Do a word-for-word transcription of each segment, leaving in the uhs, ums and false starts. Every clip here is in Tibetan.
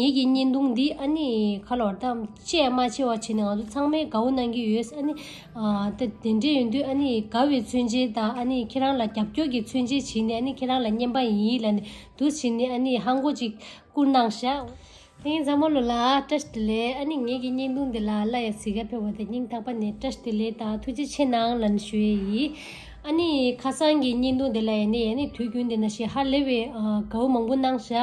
ངེད་ཀྱི་བརྙན་ཐུང་འདི་ཨ་ནི་ཁ་ལོར་ད་ཆེ་མ་ཆེ་བ་བྱས་ནས་ང་ཚོ་ཚང་མས་དགའ་བོ་གནང་གི་ཡོད། ཨ་ནི་ཨ་ད་དེ་འདྲ་ཡིན་དུས་ཨ་ནི་དགའ་བའི་མཚོན་བྱེད་དང་ཨ་ནི་ཁྱེད་རང་ལ་རྒྱབ་སྐྱོར་གྱི་མཚོན་བྱེད་བྱས་ནས་ཨ་ནི་ཁྱེད་རང་ལ་རྔན་པ་ཡིན་ལབ་ནས་འདུག་བྱས་ནས་ཨ་ནི་ཧང་གོ་ཅིག་བསྐུར་གནང་ཤག་དེ་ཡིན་ཚང་མ་ལོ་ལ་བཀྲ་ཤིས་བདེ་ལེགས། ཨ་ནི་ངེད་ཀྱི་བརྙན་ཐུང་འདི་ལ་ལ་ཡ་གཟིགས་ག་ཕེབས་པ་དེ་སྙིང་ཐག་པ་ནས་བཀྲ་ཤིས་བདེ་ལེགས་དང་ཐུགས་རྗེ་ཆེ་གནང་ལབ་ནས་ཞུ་ཡས་ཡིན། ཨ་ནི་ཁ་སང་གི་བརྙན་ཐུང་དེ་ལ་ཡ་ནི་ཡ་ནི་དུས་རྒྱུན་དེ་ནང་བཞིན་ཧ་ལས་པའི་ཨ་དགའ་བོ་མང་པོ་གནང་ཤག་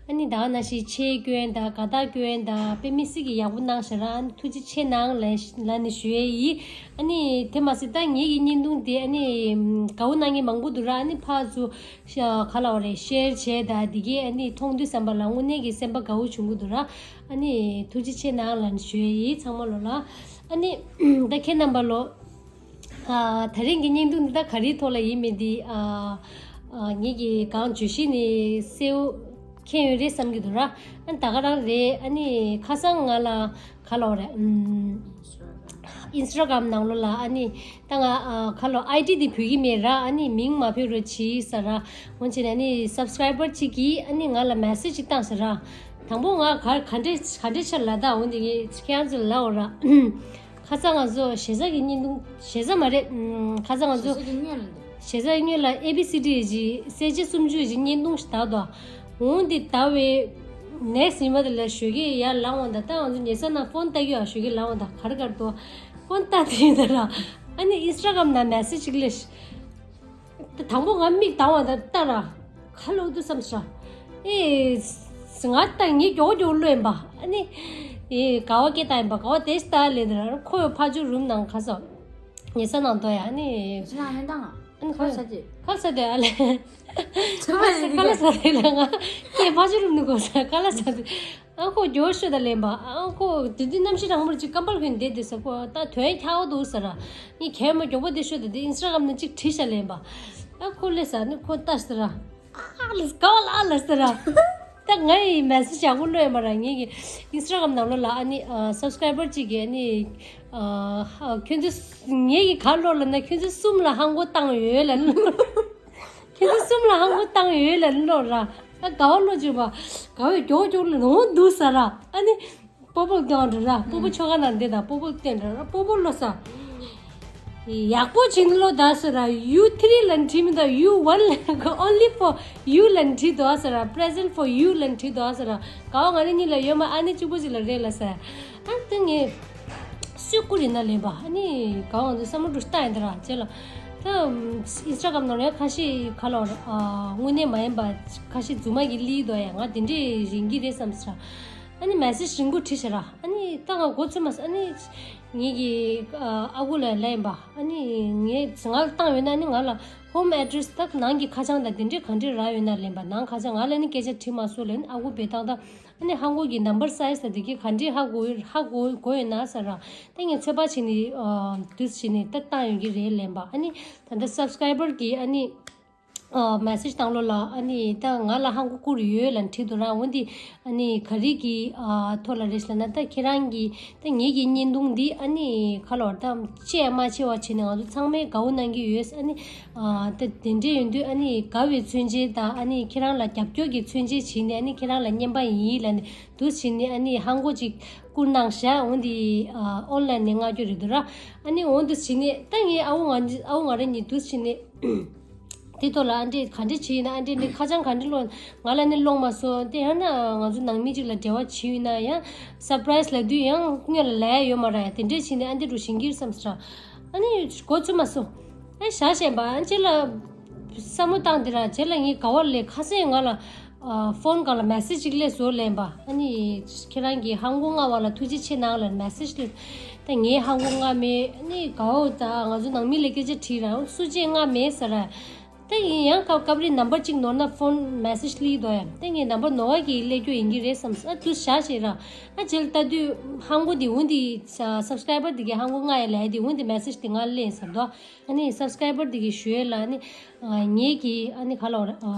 ཨ་ནི་ད་ག་ནང་བཞིན་ཆེད་སྐྱོན་དང་དགའ་རྟགས་སྐྱོན་དང་དཔེ་མི་སྲིད་ཀྱི་ཡག་པོ་གནང་ཤག་ར། ཨ་ནི་ཐུགས་རྗེ་ཆེ་གནང་ལབ་ལབ་ནས་ཞུ་ཡས་ཡིན། ཨ་ནི་དེ་མ་ཟད་ད་ངེད་ཀྱི་བརྙན་ཐུང་དེ་ཨ་ནི་དགའ་བོ་གནང་མཁན་མང་པོ་འདུག་ར། ཨ་ནི་ཕར་ཚུར་ཤ་ག་ལབ་དགོས་རེད། ཤེར་བྱས་དང་འདི་གས་ཨ་ནི་མཐོང་དུས་ཙམ་པ་ལ་དངོས་གནས་ཀྱི་སེམས་པ་དགའ་བོ་བྱུང་གི་འདུག་ར། ཨ་ནི་ཐུགས་རྗེ་ཆེ་གནང་ལབ་ནས་ཞུ་ཡས་ཡིན་ཚང་མ་ལོ་ལ། ཨ་ནི་ད་ཁྱེད་རྣམ་པ་ལོ། ཨ་ད་རིང་གི་བརྙན་ཐུང་འདི་ད་ག་རེའི་ཐོག་ལ་ཡིན་མིན་འདི་ཨ་ཨ་ངེད་ཀྱིས་གང་བརྗོད་གཞི་ནས་གསལ་པོ་མཁྱེན་ཡོད་རེད་བསམ་གྱི་འདུག་ར། ཨ་ནི་ད་ག་རང་རེད། ཨ་ནི་ཁ་སང་ང་ལ་ག་ལབ་དགོས་རེད། ཨུམ། ཨིན་སི་ཊ་གྷ་རམ་ནང་ལོགས་ལ་ཨ་ནི་ད་ང་ཨ་ག་ལབ་དགོས། ཨའི་ཌི་འདི་བོད་ཀྱི་མེད་ར། ཨ་ནི་མིང་མ་བོས་རོགས་གྱིས་ཟེར་ར། འོན་ཀྱང་ཨ་ནི་སབ་སི་ཀ་རའི་བར་གཅིག་གིས་ཨ་ནི་ང་ལ་མེ་སེ་ཇི་ཅིག་བཏང་ཟེར་ར། དང་པོ་ང་ག་ག་འདྲས་ག་འདྲས་ཆགས་ལབ་ད། འོན་ཏེ་ངས་ཁྱེད་རང་ཚོ་ལ་ལབ་དགོས་ར། ཁ་སང་ང་ཚོ་ཞེ་ས་གི་བརྙན་ཐུང་། ཞེ་ས་མ་རེད། ཨུམ། ཁ་སང་ང་ཚོ་ཞེ་ས་གི་སྔོན་ལ་འདུག་ཞེ་ས་གི་སྔོན་ལ་ཨེ་བི་སི་ཌི་ཡི་གསལ་བྱེད་སུམ་ཅུ་ཡི་བརྙན་ཐུང་ཞིག་བཏང་འདུག་འོན་ཏེ་ད་བའི་ནེག་སི་ཊི་ཡིན་པ་དེ་ལ་ཞོགས་ཀས་ཡར་ལངས་པ་དང་། ད་ང་ཚོ་ཉལ་ས་ནང་ཕོན་ལྟ་གི་ཡོད། ཞོགས་ཀས་ལངས་པ་དང་ག་རེ་ག་རེ་འདུག་ཕོན་ལྟ་དེ་ཡིན་ད་ར། ཨ་ནི་ཨིན་སི་ཊ་གྷ་རམ་ནང་མེ་སེ་ཇི་ཅིག་སླེབས། དང་པོ་ང་མིག་གདངས་པ་དང་ལྟ་ར། ག་ལབ་འདུག་བསམ་ཤག་ཨེ། ང་ལྟ་ངས་མགྱོགས་མགྱོགས་ཀློད་ཡིན་པ། ཨ་ནི། ཨེ་ག་བ་སྐད་བཏང་ཡིན་པ། ག་བ་དེ་ལྟ་ལབ་དེ་ར། ཁོ་ཡོད་ཕར་ཕྱོགས་རུམ་ནང་ག་ས། ཉལ་ས་ནང་འདུག་ཡ། ཨ་ནི། ཅི་ལ་མེད་ད་ང་། ཨ་ནི་ཁ་ལ་ཟ་དེ། ཁ་ལ་ཟ་དེ་ཨ་ལེ། ཚོད་མ་ཡིན་ཁ་ལ་ཟ་དེ་ལ་ང་། ཁྱེད་ཕར་ཕྱོགས་རུམ་ནས་གོ་ས་ཁ་ལ་ཟ་དེ། ཨ་ཁོ་མགྱོགས་ཤོད་ད་ལེན་པ། ཨ་ཁོ་དེ་དུས་གནམ་གཤིས་གྲང་མོར་ཅིག་ཀམ་པལ་གྱོན་བསྡད་དེ་ས། ཁོ་ད་དོན་ཁྱག་པོ་འདུག་ཟེར་ར། ངས་གད་མོ་མགྱོགས་པོ་དེ་ཤོད་ད་དེ་ཨིན་སི་ཊ་གྷ་རམ་ནང་ཅིག་བྲིས་ཤག་ལེན་པ། ཨ་ཁོ་ལས་ས་ནི་ཁོ་ལྟ་ཟེར་ར། ཨ་ལས་ག་བ་ལ་ལ་ཟེར་ར། ད་ངའི་མེ་སེ་ཇི་ཡག་པོ་ཀློད་ཡོད་མ་ར། ངེད་ཀྱི་ཨིན་སི་ཊ་གྷ་རམ་ནང་ལོགས་ལ་ཨ་ནི་ཨ་སབ་སི་ཀ་རའི་བར་གཅིག་གིས་ཨ་ནི་ཨ་ཁྱོད་ཚོ་ངེད་ཀྱི་ག་ལབ་ལབ་ན་ཁྱོད་ཚོ་གསུམ་ལ་ཧང་གོ་བཏང་ཡོད་ལབ། ཁྱེད་ཚོ་གསུམ་ལ་ཧང་གོ་བཏང་ཡོད་ལབ་ཀློག་ར། ཨ་ག་བ་ཀློག་བྱུང་བ། ག་བས་མགྱོགས་མགྱོགས་ལ་ནོར་འདུག་ཟེར་ར། ཨ་ནི། སྤོ་བོ་སྟོན་ར། སྤོ་བོ་ཆོ་ག་ནང་བསྡད་དང་སྤོ་བོ་སྟོན་ར། སྤོ་བོ་ཀློག་ས། ཡག་པོ་བྱིན་ཀློག་ད་ཟེར་ར། ཡུ་ཐི་རི་ལབ་བྲིས་མི་འདུག་ཡུ་ཝན་ལབ། only for you ལབ་བྲིས་འདུག་ཟེར་ར། present for you ལབ་བྲིས་འདུག་ཟེར་ར། ག་བ་ང་རང་གཉིས་ལ་ཡོད་མ། ཨ་ནི་གཅིག་པོ་ཅིག་ལ་རེད་ལབ་ཟེར། ཨ་དེ་ངས། སུས་བསྐུར་ཡིན་ན་ལེན་པ། ཨ་ནི་གང་འོང་དུ་བསམ་བློ་འགྲོ་སྟངས་ཡིན་ད་ར་བྱས་ལ། ད་ཨིན་སི་ཊ་གྷ་རམ་ནང་ལ་ཡང་ཁ་ཤས་ག་ལབ་དགོས་རེད། ཨ་དངོས་གནས་མ་ཡིན་པ་ཁ་ཤས་རྫུན་མ་གི་ལི་འདུག་ཡ། ང་དེ་འདྲས་ཡིན་གྱི་རེད་བསམ་ཟེར། ཨ་ནི་མེ་སེ་ཇི་རིང་པོ་བྲིས་ཤག་ར། ཨ་ནི་ད་ང་མགོ་ཚོད་མ་སོང་། ཨ་ནི་ངེད་ཀྱི་ཨ་ཨ་ཁུ་ལ་ལབ་ཡིན་པ། ཨ་ནི་ངས་ང་ལ་བཏང་ཡོད་ན་ཨ་ནི་ང་ལ་ཧོམ་ཨེ་ཌི་རེ་སི་ད་ནང་གི་ཁ་བྱང་དང་དེ་འདྲས་ག་འདྲས་རག་ཡོད་ན་ལེན་པ། ནང་ཁ་བྱང་ང་ལ་ཨ་ནི་སྐད་ཆ་དྲིས་མ་སོང་ལབ། ཨ་ནི་ཨ་ཁུ་བེ་ཏག་ཏག་ཨ་ནི་ཧང་གོ་གི་ནམ་བར་སའི་ཛི་དེ་གའི་ག་འདྲས་ཧ་གོ་ཧ་གོ་གོ་ཡོད་ན་ཟེར་ར། ད་ངས་ཚོད་དཔག་བྱས་ནས་ཨ་དུས་བྱས་ནས་ད་བཏང་ཡོང་གི་རེད་ལབ་པ། ཨ་ནི་ད་ལྟ་སབ་སི་ཀ་རའི་བར་གྱིས་ཨ་ནི་ཨ་མེ་སེ་ཇི་བཏང་ལོ་ལ། ཨ་ནི་ད་ང་ལ་ཧང་གོ་བསྐུར་ཡོད་ལབ་བྲིས་འདུག་ར། འོན་ཏེ་ཨ་ནི་ག་རེ་གི་ཨ་ཐོག་ལ་རེད་ལབ་ན། ད་ཁྱེད་རང་གི་ད་ངེད་ཀྱི་བརྙན་ཐུང་འདི་ཨ་ནི་ག་ལབ་དགོས་རེད། ད་ཆེ་མ་ཆེ་བ་བྱས་ནས་ང་ཚོ་ཚང་མས་དགའ་བོ་གནང་གི་ཡོད། ཨ་ནི། ཨ་ད་དེ་འདྲས་ཡོང་དུས་ཨ་ནི་དགའ་བའི་མཚོན་བྱེད་དང་ཨ་ནི་ཁྱེད་རང་ལ་རྒྱབ་སྐྱོར་གྱི་མཚོན་བྱེད་བྱས་ནས་ཨ་ནི་ཁྱེད་རང་ལ་རྔན་པ་ཡིན་ལབ་ནས་འདུག་བྱས་ནས་ཨ་ནི་ཧང་གོ་ཅིག་བསྐུར་གནང་ཤག་འོན་ཏེ་ཨ་ཨོན་ལན་ནས་མངགས་རྒྱུ་རེད་འདུག་ར། ཨ་ནི་འོན་ཏེ་བྱས་ནས་ད་ངའི་ཨ་ཁུ་ང་ཨ་ཁུ་ང་རང་གཉིས་འདུག་བྱས་ནས་དེ་ཐོག་ལ་ཨ་འདྲས་ག་འདྲས་བྱས་ཡིན་ན། ཨ་འདྲས་ནི་ཁ་བྱང་ག་འདྲས་ཀློག་ང་ལ་ནི་ཀློག་མ་སོང་། དེ་ཡང་ན་ང་ཚོ་ནང་མི་ཅིག་ལ་འབྲེལ་བ་བྱས་ཡོད་ན་ཡང་སར་པ་རའི་ཛི་ལབ་དུས་ཡང་སྔོན་ལ་ལབ་ཡ་ཡོད་མ་རེད། དེ་འདྲས་བྱས་ནས་ཨ་འདྲས་འགྲོ་བཞིན་གྱི་རེད་བསམ་སོང་། ཨ་ནི་མགོ་ཚོད་མ་སོང་། ཨ་ཞག་བཞག་པ་ཨ་ཅེ་ལ་བསམ་བློ་བཏང་དེ་ར། རྗེས་ལ་ངས་ག་བ་ལས་ཁ་སང་ང་ལ་ཨ་ཕོན་སྒང་ལ་མེ་སེ་ཇི་ཅིག་སླེབས་སོང་ལབ་པ། ཨ་ནི་ཁྱེད་རང་གིས་ཧང་གོ་མངགས་པ་ལ་ཐུགས་རྗེ་ཆེ་གནང་ལབ་མེ་སེ་ཇི་སླེབས། ད་ངས་ཧང་གོ་མངགས་མེད། ཨ་ནི་ག་བ་ད་ང་ཚོ་ནང་མི་ལ་སྐད་ཆ་དྲིས་ར་སུ་གཅིག་མངགས་མེད་ཟེར་ར། ད་ཡིན་ཡང་སྐབས་སྐབས་རེ་ནམ་བར་གཅིག་ནོར་ན་ཕོན་མེ་སེ་ཇི་སླེབས་འདུག་ཡ། ད་ངས་ནམ་བར་ནོར་བ་གི་སླེབས་རྒྱུ་ཡིན་གྱི་རེད་བསམ། ཨ་དུས་ཞག་ཞིག་ར། ཨ་རྗེས་ལ་ལྟ་དུས་ཧང་གོ་འདི་འོན་ཏེ་སབ་སི་ཀ་རའི་བར་འདི་གའི་ཧང་གོ་མངགས་ཡ་ལབ་ཡ་འདི་འོན་ཏེ་མེ་སེ་ཇི་འདི་ང་ལ་སླེབས་ཟེར་འདུག་ཨ་ནི་སབ་སི་ཀ་རའི་བར་འདི་གའི་ཞུ་ཡས་ལ་ཨ་ནི་ཨ་ངེད་ཀྱི་ཨ་ནི་ག་ལབ་དགོས་རེད། ཨ་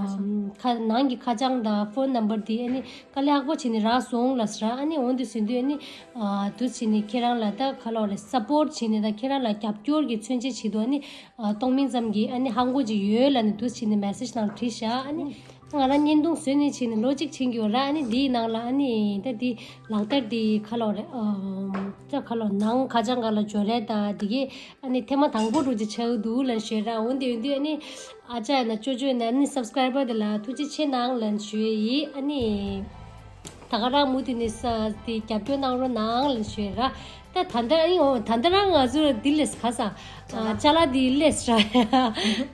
ཁ་ནང་གི་ཁ་བྱང་དང་ཕོན་ནམ་བར་འདི་ཨ་ནི་དཀའ་ལས་ཁག་པོ་བྱས་ནས་རག་སོང་ལབ་ཟེར། ཨ་ནི་འོན་ཏེ་ཟེར་དུས་ཨ་ནི་ཨ་དུས་བྱས་ནས་ཁྱེད་རང་ལ་ད་ག་ལབ་དགོས་རེད། སབ་པོར་ཊི་བྱས་ནས་ད་ཁྱེད་རང་ལ་རྒྱབ་སྐྱོར་གྱི་མཚོན་བྱེད་ཆེད་དུ་ཨ་ནི་ཨ་གཏོང་མིན་ཙམ་གྱི་ཨ་ནི་ཧང་གོ་ཅིག་ཡོད་ལབ་ནས་དུས་བྱས་ནས་མེ་སེ་ཇི་ནང་བྲིས་ཤག་ཨ་ནི། ང་རང་བརྙན་ཐུང་བཟོས་ནས་ཕྱིན་ནས་ལོ་གཅིག་ཕྱིན་གྱི་ཡོད་ར། ཨ་ནི་འདིའི་ནང་ལ་ཨ་ནི་ད་འདི་ལག་བསྟར་འདི་ཁ་ལོ་རེད། ཨམ། ད་ཁ་ལོ་ནང་ཁ་བྱང་ག་ལ་འབྱོར་རེད། ད་འདི་གི་ཨ་ནི་ཐེངས་མ་དང་པོ་འགྲོ་རྒྱུ་ཆགས་འདུག་ལབ་ཞུས་ར། འོན་ཏེ་འོན་ཏེ་ཨ་ནི་ཨ་ཅག་ཡིན་ན་ཅོ་ཅོ་ཡིན་ན་ཨ་ནི་སབ་སི་ཀ་རའི་བར་དེ་ལ་ཐུགས་རྗེ་ཆེ་གནང་ལབ་ཞུ་ཡི། ཨ་ནི་ད་ག་རང་མུ་མཐུད་ནས་ས་དེ་རྒྱབ་སྐྱོར་གནང་རོགས་གནང་ལབ་ཞུས་ར། ད་ད་ལྟ་ཨ་ནི་འོ་ད་ལྟ་རང་ང་ཚོ་འདི་ལས་ག་ས་ཅ་ལག་འདི་ལས་ར།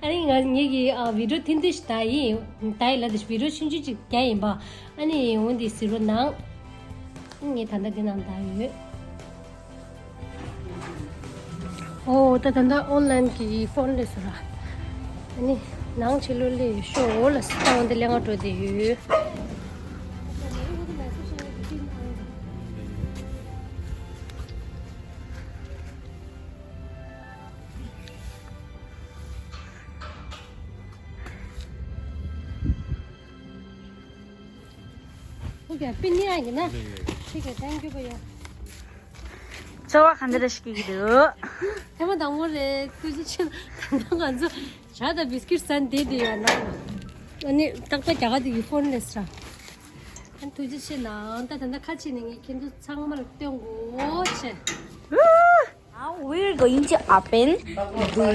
ཨ་ནི་ང་ངེད་ཀྱི་ཨ་བི་ཌིའོ་ཐེངས་འདི་ཞིག་ད་ཡིན་ད་ཡིན་ལ་འདི་བི་ཌིའོ་ཆུང་ཆུང་ཅིག་རྒྱག་ཡིན་པ། ཨ་ནི་འོ་འདི་གཟིགས་རོགས་གནང་། ངས་ད་ལྟ་འདི་ནང་ད་ཡོད། ཨོ་ད་ད་ལྟ་ཨོན་ལན་གྱི་ཕོན་ལས་སུ་ར། ཨ་ནི་ནང་ཆེ་ལོ་ལས་ཤོ་འོ་ལ་སི་ཏང་འདི་ལས་ང་འགྲོ་དེ་ཡོད། ཕྱི་རྒྱལ་ཕྱི་ཉིན་ཨ་ཡིན་ན། ཕྱི་རྒྱལ་ཐེང་ཀྱུ་བ་ཡོ། ཚོར་བ་ག་འདྲ་ཞིག་སྐྱེ་གི་འདུག་ཐེངས་མ་དང་པོ་རེད། ཐུགས་རྗེ་ཆེ། ད་ལྟ་ང་ཚོ་ཇ་དང་བིས་ཀིཊ་ཟ་བསྡད་དེ་ཡོད་ན། ཨ་ནི་ཏག་ཏག་རྒྱ་གར་དེ་གི་ཕོན་ལས་ར། ཨ་ནི་ཐུགས་རྗེ་ཆེ་གནང་། ད་ད་ལྟ་ཁ་ཕྱེ་ནས་ངས་ཁྱེད་ཚོ་ཚང་མར་སྟོན་དགོས་བྱས། Now we're going to open the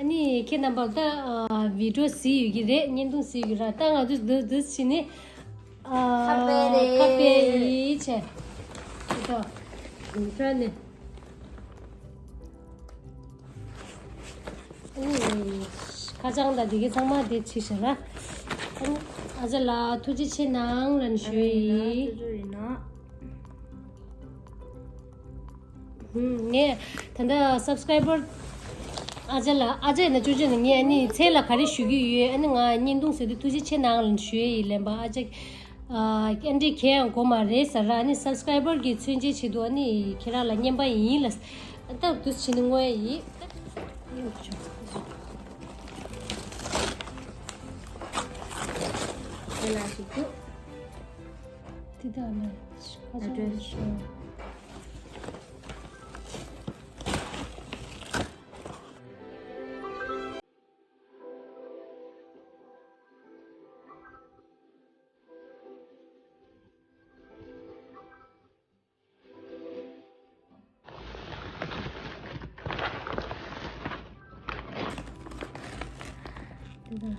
ཨ་ནི་ཁྱེད་རྣམ་པ་ད་ཨ་བི་ཌིའོ་གཟིགས་ཡོད་ཀྱི་རེད། བརྙན་ཐུང་གཟིགས་ཡོད་ཀྱི་ར། ད་ང་ཚོ་འདུག་འདུག་བྱས་ནས་ཨ་ཁ་པེ་རེད། ཁ་པེ་ཡིན་བྱས། ད་ད་ནི་ཨ་ནི་ཁ་བྱང་དང་དེ་གའི་ཚང་མ་དེ་ཕྱི་ཞིག་ར། ཨ་ནི་ཨ་ཅག་ལགས་ཐུགས་རྗེ་ཆེ་གནང་ལབ་ནས་ཞུ་ཡི། ཨ་ནི་ཡིན་ན་ཅོ་ཅོ་ཡིན་ན། ངས་ད་ལྟ་སབ་སི་ཀ་རའི་བར་ཨ་ཅག་ལགས། ཨ་ཅག་ཡིན་ན་ཅོ་ཅོ་ཡིན་ན། ངས་ཨ་ནི་ཚེ་ལ་ག་རེ་ཞུ་གི་ཡོད། ཨ་ནི་ང་བརྙན་ཐུང་བཟོས་དུས་ཐུགས་རྗེ་ཆེ་གནང་ལབ་ཞུ་ཡི་ལབ་པ། ཨ་ཅག་ཨ་ཨེ་འདྲས་ཁྱེད་ཡང་དགོས་མ་རེད་ཟེར་ར། ཨ་ནི་སབ་སི་ཀ་རའི་བར་གྱི་མཚོན་བྱེད་ཆེད་དུ་ཨ་ནི་ཁྱེད་རང་ལ་རྔན་པ་ཡིན་ལ། ད་འདུག་བྱས་ནས་བསྔོ་ཡ་ཡིན། དེ་ལ་ཞིག་འདུག་དེ་དག་ལ་ཁ་ཆག་ཞུ། དེ་དག་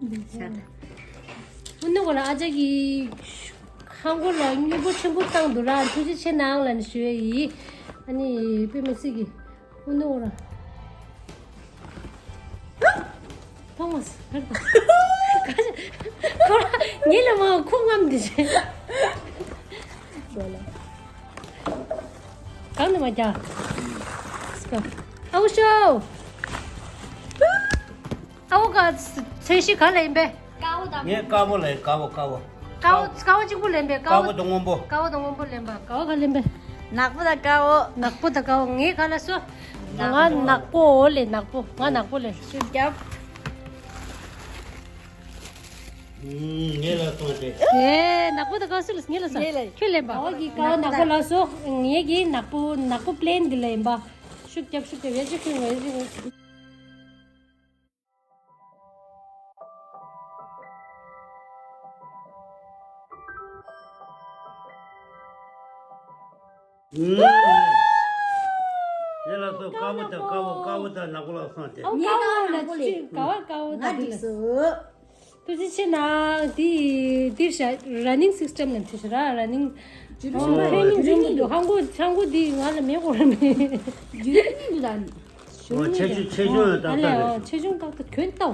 འདི་ཆ་ད། ཨ་ནི་གོ་ལ་ཨ་ཅག་གིས་ཧང་གོ་ལ་མྱུལ་བུ་ཆེན་པོ་བཏང་འདུག་ར། ཐུགས་རྗེ་ཆེ་གནང་ལབ་ནས་ཞུ་ཡ་ཡིན། ཨ་ནི་དཔེ་མི་སྲིད་ཀྱི་ཨ་ནི་གོ་ལ་ཐོང་མ་སི་གར་དང་ཁོ་ར་ངེད་ལ་མ་ཁོ་རྔམ་འདི་བྱེད། གོ་ལ་གང་ནས་མ་རྒྱག་སྐ་ཨའུ་ཤོ། ཨའུ་ག་ཚོས་གཞི་ག་ལ་ཡིན་པས། ཀའོ་དང་། ངས་དཀར་པོ་ལ་ཡིན། དཀར་པོ་དཀར་པོ། ཀའོ་ཀའོ་གཅིག་པུ་ལེན་པས། ཀའོ་དཀར་པོ་དང་སྔོན་པོ། ཀའོ་དང་སྔོན་པོ་ལེན་པ། ཀའོ་ག་ལེན་པས། ནག་པོ་དང་ཀའོ། ནག་པོ་དང་ཀའོ། ངས་ག་ལ་སོ། ང་ནག་པོ་ལེན། ནག་པོ། ང་ནག་པོ་ལེན། ཤུགས་རྒྱབ། ངས་ལ་སོང་སྟེ། ཨེ་ནག་པོ་དང་ཀའོ་སུ་ལ་ངས་ལ་སོ། ངས་ལ་ཁྱོད་ལེན་པ། ཀའོ་གི་ཀའོ་ནག་པོ་ལ་སོ། ངས་གི་ནག་པོ་ནག་པོ་པི་ལེན་འདི་ལ་ཡིན་པ། ཤུགས་རྒྱབ་ཤུགས་རྒྱབ། ཡ་ཅི་ཁུ་ངོ་ཡ་ཅི་ཁུ། ཡ་ལ་སོ། དཀར་པོ་དང་དཀར་པོ། དཀར་པོ་དང་ནག་པོ་ལ་སོང་སྟེ། ཨོ་ངས་དཀར་པོ་ནག་པོ་ལེན། དཀར་པོ་དཀར་པོ་ང་དང་འགྲིག་སོ། ཐུགས་རྗེ་ཆེ་གནང་། དེ་དེ་ཤ་ར་ནིང་སིས་ཊམ་ནང་ཐུག་ཤ་ར། ར་ནིང་ཇུ་རི་ཤོང་ཨོ་ཁ་ཁྱོད་ཉིད་ཇུ་རི་འདུག་ཧང་གོ་ཧང་གོ་དེ་ང་ལ་མེད་གོ་ར་མེད། ཇུ་རི་ཉིད་འདུག་ད། ཨོ་ཆེ་ཆུང་ཆེ་ཆུང་ཡང་ཏག་ཏག་རེད། ཨོ་ཆེ་ཆུང་ཏག་ཏག་གྱོན་ཏོ།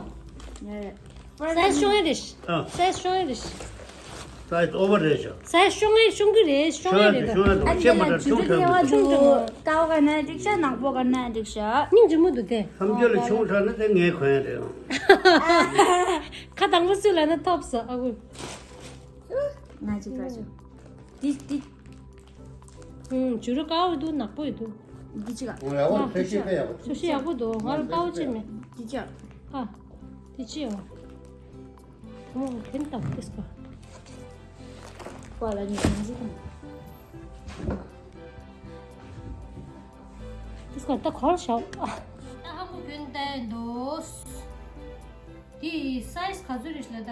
སའི་ཛི་ཤོང་ཡ་རེད། ཨ་སའི་ཛི་ཤོང་ཡ་རེད། སའི་ཛི་ཨོ་བར་རེད་ཤག་སའི་ཛི་ཤོང་ཡ་ཤོང་གི་རེད། ཤོང་ཡ་རེད། ཤོང་ཡ་འདུག་ཨ་ཆེ་མ་ནི་ལ་ད་ཆུང་ཆུང་དྲགས་མི་འདུག་ཀའོ་ག་ན་འགྲིག་ཤག་ནག་པོ་ག་ན་འགྲིག་ཤག་སྙིང་རྗེ་མོ་འདུག་སྟེ། ཧམ་རྒྱུ་ལ་ཆུང་དྲགས་ན་དེ་ངས་གོན་ཡ་རེད། ཁ་དང་པོ་སུས་ལབ་ན་ཐོབ་སོ་ཨ་ཁུ། ང་ཅིག་ལ་ཆུང་། འདི་འདི། ཨུམ། བྱུ་རུ་དཀར་པོ་འདུག་ནག་པོ་ཡོད་འདུག་འདི་གཅིག་ཨ། ཨོ་ཡག་པོ། ཨ། སོ་སོ་ཡག་པོ། སོ་སོ་ཡག་པོ་འདུག་ང་ལ་དཀར་པོ་གཅིག་མེད། འདི་གཅིག་ཨ། ཨ། འདི་གཅིག་ཨ། ཨོ་ཕན་ཐོགས་ཏེ་སྐོར། ཀོ་ལ་ཉི་ཤུ་འཛིན། ད་གོར་ཤོག་ད་ཧ་གོ་གྱོན་བསྡད་འདུག་དེ་སའི་ཛི་ག་ཚོད་རེད་ལ་ད།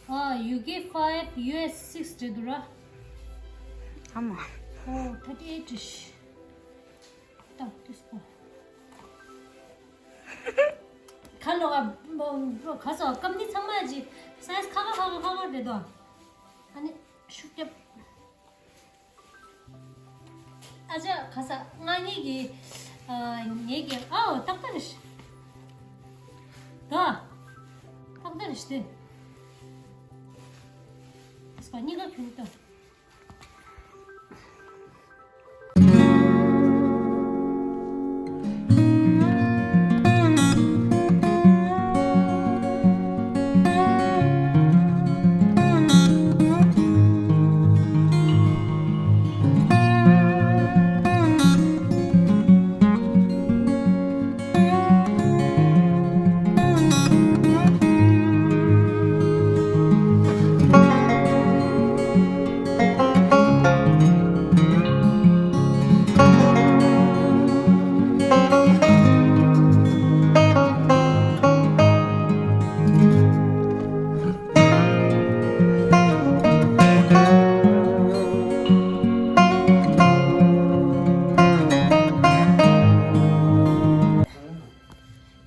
ཨ། ཡུ་ཀེ་ཕའིབ། ཡུ་ཨེས་སིགས་རེད་འདུག་ར། ཨ་མ། ཨོ། ཐར་ཊི་ཨེཊ་རེད། ད་དུས་པོ། ཁ་ལོ་ག་ཁ་སོ་སྐམ་ནི་ཚང་མ་ཅི་སའི་ཛི་ཁ་ཁ་ཁ་ཁ་ཁ་ཁ་རེད་དོ། ཨ་ནི་ཤུགས་རྒྱབ། ཨ་ཅག་ཁ་ས་ང་གཉིས་ཀྱི་ཨ་ངེད་ཀྱི་ཨའོ་ཏག་ཏག་རེད། ད་ཏག་ཏག་རེད་དེ། ཨ་སོ་གཉིས་ཀ་གྱོན་ཏོ།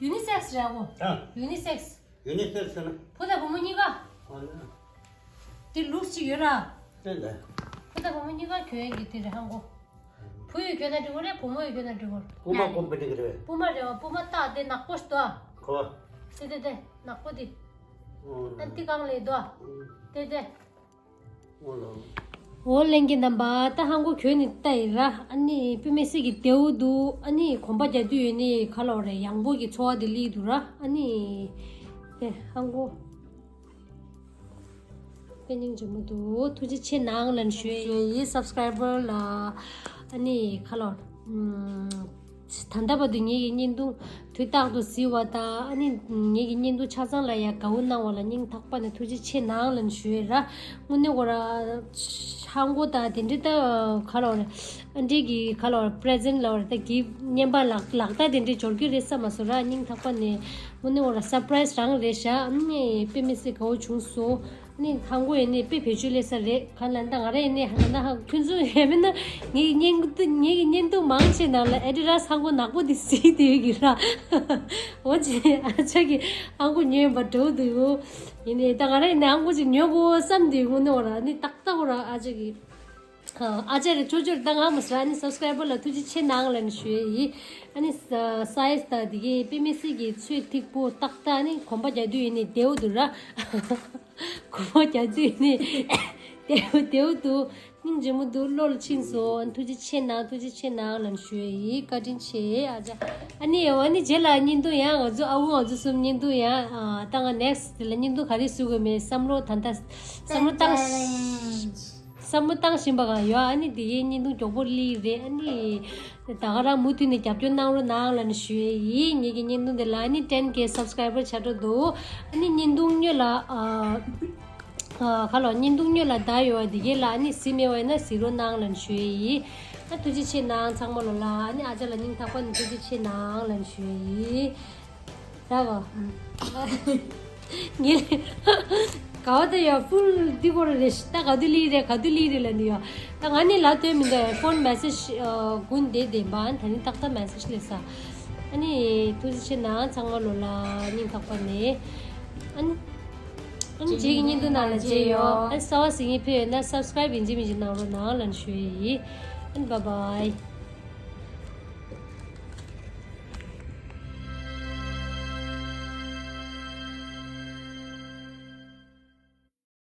ཡུ་ནི་སེགས་རེད་གོ། ཨ། ཡུ་ནི་སེགས། ཡུ་ནི་སེགས་ཟེར་ན། བུ་དང་བུ་མོ་གཉིས་ཀ། ཨ་ལ། དེ་ལུགས་གཅིག་ཡོད་ར། དེ་ལ། བུ་དང་བུ་མོ་གཉིས་ཀ་གྱོན་ཡས་ཀྱི་དེ་རེད་ཧང་གོ། བུ་ཡིས་གྱོན་ན་འགྲིག་གོ་རེད། བུ་མོ་ཡིས་གྱོན་ན་འགྲིག་གོ། བུ་མོ་གོམ་པ་འགྲིག་གི་རེད། བུ་མོ་རེད་བ། བུ་མོ་སྟག་དེ་ནག་པོ་ཞིག་འདུག་ཨ། གོ། དེ་དེ་དེ་ནག་པོ་དེ། ཨོ། ཨ་འདི་གང་ལས་འདུག་ཨ། ཨོ། དེ་དེ། ཨོ་ལ། འོ་ལྷན་རྒྱས་རྣམ་པ། ད་ཧང་གོ་གྱོན་ནས་ལྟ་ཡི་ར། ཨ་ནི་དཔེ་མི་སྲིད་ཀྱི་བདེ་བོ་འདུག་ཨ་ནི་གོམ་པ་རྒྱག་དུས་ཡོད་ནི་ག་ལ་བ་རེད། ཡང་པོ་གི་ཚོར་བ་དེ་སླེབས་འདུག་ར། ཨ་ནི་དེ་ཧང་གོ། དཔེ་སྙིང་རྗེ་མོ་འདུག་ཐུགས་རྗེ་ཆེ་གནང་ལབ་ཞུ་ཡི་སབ་སི་ཀ་རའི་བར་ལ། ཨ་ནི་ག་ལ་བ་རེད། ད་ལྟ་བར་དུ་ངེད་ཀྱི་བརྙན་ཐུང་དུས་རྟག་ཏུ་གཟིགས་པ་དང་། ཨ་ནི་ངེད་ཀྱི་བརྙན་ཐུང་ཆ་ཚང་ལ་ཡང་དགའ་བོ་གནང་བ་ལ་སྙིང་ཐག་པ་ནས་ཐུགས་རྗེ་ཆེ་གནང་ལབ་ཞུ་ཡི་ར། དངོས་གནས་ཁོ་ར་ཧང་གོ་དང་དེ་འདྲའི་ད་ག་ལ་བ་རེད། ཨ་འདྲའི་གི་ག་ལ་བ་རེད། པི་རེ་ཛེན་ཊི་ལབ་པ་རེད། ད་གི་བརྙན་པར་ལག་ལག་རྟགས་དེ་འདྲའི་འབྱོར་གྱི་རེད་བསམ་མ་སོང་ར། སྙིང་ཐག་པ་ནས་དངོས་གནས་ཁོ་ར་སར་པ་རའི་ཛི་རང་རེད་ཤག་ཨ་ནི་དཔེ་མི་སྲིད་དགའ་བོ་བྱུང་སོང་། ནི་ཧང་གོ་ཡིན་ནི་དཔེ་བེད་སྤྱོད་ལས་ས་རེད། ག་ལ་ད་ང་རང་ཡིན་ནི་ཧ་ད་ན་ཧ་ཁྱོད་ཚོ་ཡས་མིན་ན་ངེད་ཀྱི་བརྙན་ཐུང་ངེད་ཀྱི་བརྙན་ཐུང་མང་ཆེ་ནང་ལ་ཨེ་ཌི་ཌ་སི་ཧང་གོ་ནག་པོ་དེ་གཟིགས་བསྡད་ཡོད་ཀྱི་ར། འོ་ཅི་ཨ་ཅག་གི་ཧང་གོ་ཉོས་པ་འགྲོ་འདུག་ཡོད། ཡིན་ནི་ད་ང་རང་ཡིན་ནི་ཧང་གོ་ཅིག་ཉོ་དགོས་བསམ་དུས་དངོས་གནས་ཁོ་ར་ནི་ཏག་ཏག་ཁོ་ར་ཨ་ཅག་གི་ཨ་ཅག་རེ་ཅོ་ཅོ་རེ་ད་ང་མ་ཟ་ནི་སབ་སི་ཀ་རའི་བར་ལ་ཐུགས་རྗེ་ཆེ་གནང་ལབ་ནི་ཞུ་ཡི། ཨ་ནི་ས་སའི་ཛི་དང་དེ་གའི་དཔེ་མི་སྲིད་ཀྱི་ཚོད་ཐིག་པོ་ཏག་ཏག་ནི་གོམ་པ་རྒྱག་དུས་ཡིན་ནི་བདེ་བོ་འདུག་ར། གོ་བ་རྒྱ་མཚོས་ནི་དེའུ་དེའུ་དུ་སྙིང་རྗེ་མོ་འདུག་བློ་ལ་ཕྱིན་སོང་། ཐུགས་རྗེ་ཆེ་གནང་། ཐུགས་རྗེ་ཆེ་གནང་ལབ་ཞུ་ཡི། བཀའ་དྲིན་ཆེ་ཨ་ཅག་ཨ་ནི་ཨ་ནི་རྗེས་ལ་བརྙན་ཐུང་ཡང་ང་ཚོ་ཨ་ཁུ་ང་ཚོ་གསུམ་བརྙན་ཐུང་ཡང་ཨ་ད་ང་ནེག་སི་ཊི་དེ་ལ་བརྙན་ཐུང་ག་རེ་བཟོ་དགོས་མེད་བསམ་བློ་ད་ལྟ་བསམ་བློ་བཏང་བསམ་བློ་བཏང་བཞིན་པ་གང་ཡོད། ཨ་ནི་དེ་གའི་བརྙན་ཐུང་མགྱོགས་པོ་སླེབས་རེད། ཨ་ནི། ད་ག་རང་མུ་མཐུད་ནས་རྒྱབ་སྐྱོར་གནང་རོགས་གནང་ལབ་ནས་ཞུ་ཡས་ཡིན། ངེད་ཀྱི་བརྙན་ཐུང་འདི་ལ་ནི་ཊེན་ཀེ་སབ་སི་ཀ་རའི་བར་ཆགས་འགྲོ་འདུག་ཨ་ནི་བརྙན་ཐུང་སྔོན་ལ་ཨ་ཨ་ཁ་ལོ་བརྙན་ཐུང་སྔོན་ལ་ད་ཡོད་པ་འདི་གས་ལ་ནི་གཟིགས་མེད་པ་ཡིན་ན་གཟིགས་རོགས་གནང་ལབ་ནས་ཞུ་ཡས་ཡིན། ཨ་ཐུགས་རྗེ་ཆེ་གནང་ཚང་མ་ལོ་ལ། ཨ་ནི་ཨ་ཅག་ལ་སྙིང་ཐག་པ་ནས་ཐུགས་རྗེ་ཆེ་གནང་ལབ་ནས་ཞུ་ཡས་ཡིན། ར་བ། ངས་ག་བ་ད་ཡ་ཕུལ་འདི་སྐོར་རེད། ད་ག་དུས་ལི་རེད་ག་དུས་ལི་རེད་ལ་འདི་ཡ། ད་ང་ནི་ལ་ལྟོས་མི་འདུག་ཕོན་མེ་སེ་ཇི་དགུན་བསྡད་བསྡད་པ། ཨ་ནི་ད་ནི་ཏག་ཏག་མེ་སེ་ཇི་སླེབས་ས། ཨ་ནི་ཐུགས་རྗེ་ཆེ་གནང་ཚང་མ་ལོ་ལ་སྙིང་ཐག་པ་ནས། ཨ་ནི་ཨ་ནི་རྗེས་ཀྱི་བརྙན་ཐུང་ནང་ལ་མཇལ་ཡོང་། ཨ་ནི་གསར་བ་གཟིགས་མཁན་ཕེབས་ཡོད་ན་སབ་སི་ཀ་རའིབ་ཡིན་གཅིག་མིན་གཅིག་གནང་རོགས་གནང་ལབ་ནས་ཞུ་ཡས་ཡིན། ཨ་ནི་བཱའི་བཱའི།